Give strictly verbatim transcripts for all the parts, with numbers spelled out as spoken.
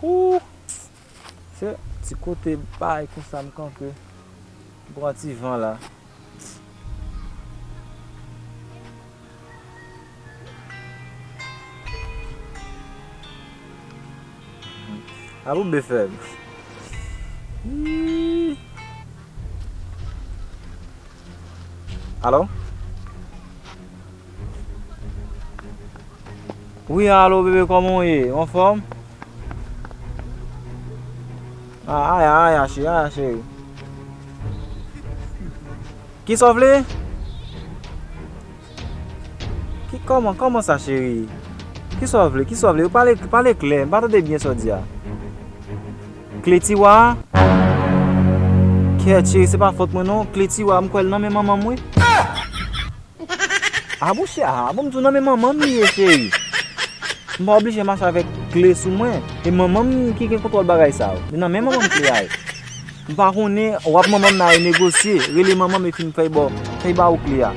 Ooh! Se ti kote bay konsa m kanpe. M pran ti van la. A pou befè. Ih. Alo? Wi, alo, bebe, kòman w ye? Ou anfòm? A, aya, aya, cheri, aya, cheri. Kisa w vle? Ki, kòman, kòman sa, cheri? Kisa w vle? Kisa w vle? Pale, pale klè, m pa tande byen sa w di a. Kle tiwa a? Kèt, cheri, se pa fòt mwen non. Kle tiwa a, m kwè l nan men manman m, wi. A, bouche a, bon, m di w nan men manman m li ye, cheri. M pa oblije mache avèk kle sou mwen. E manman m ki gen kontwòl bagay sa yo. Li nan men manman m kle a ye. M pa konnen, w ap manman m nan al negosye. Rele manman m epi m fè y ba w, fè y ba w kle a.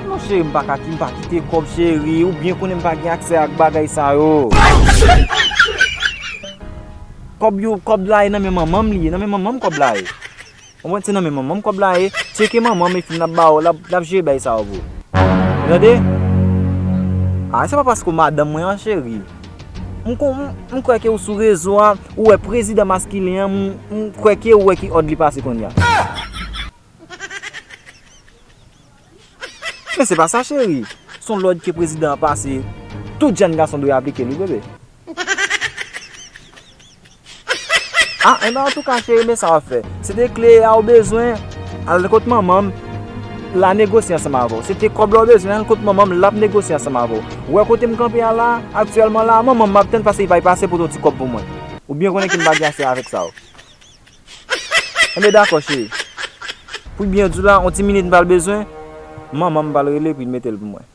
Non, cheri, m pa ka ki, m pa kite kòb, cheri. Ou byen konnen m pa gen aksè ak bagay sa yo. Kòb yo, kòb la e nan men manman m li ye, nan men manman m kòb la ye. Ou konprann, se nan men manman m kòb la ye. Tcheke manman m epi l ap ba w, l ap, l ap jere bagay sa yo pou ou. Ou tande? A, se pa paske w madanm mwen an, cheri. M kon, m, m kwè ke ou sou rezo a, ou wè prezidan maskilen an, m, m kwè ke ou wè ki òd li pase kounye a. Men se pa sa, cheri. Se yon lòd ke prezidan an pase, tout jèn gason dwe aplike l, wi, bebe. A, enben, antouka, cheri, men sa w ap fè. Se te kle a w bezwen, al kot manman m, l a negosye ansanm avè w. Se te kòb la w bezwen, al kot manman m, l ap negosye ansanm avè w. Ou wè kote m kanpe a la, aktyèlman la, manman m m ap tann paske li pa pase pote yon ti kòb pou mwen. Ou byen konnen ke m pa gen aksè avèk sa yo. Enben, dakò, cheri. Pou byen di w la, yon ti minit m pral bezwen, manman m pral rele pou l mete l pou mwen.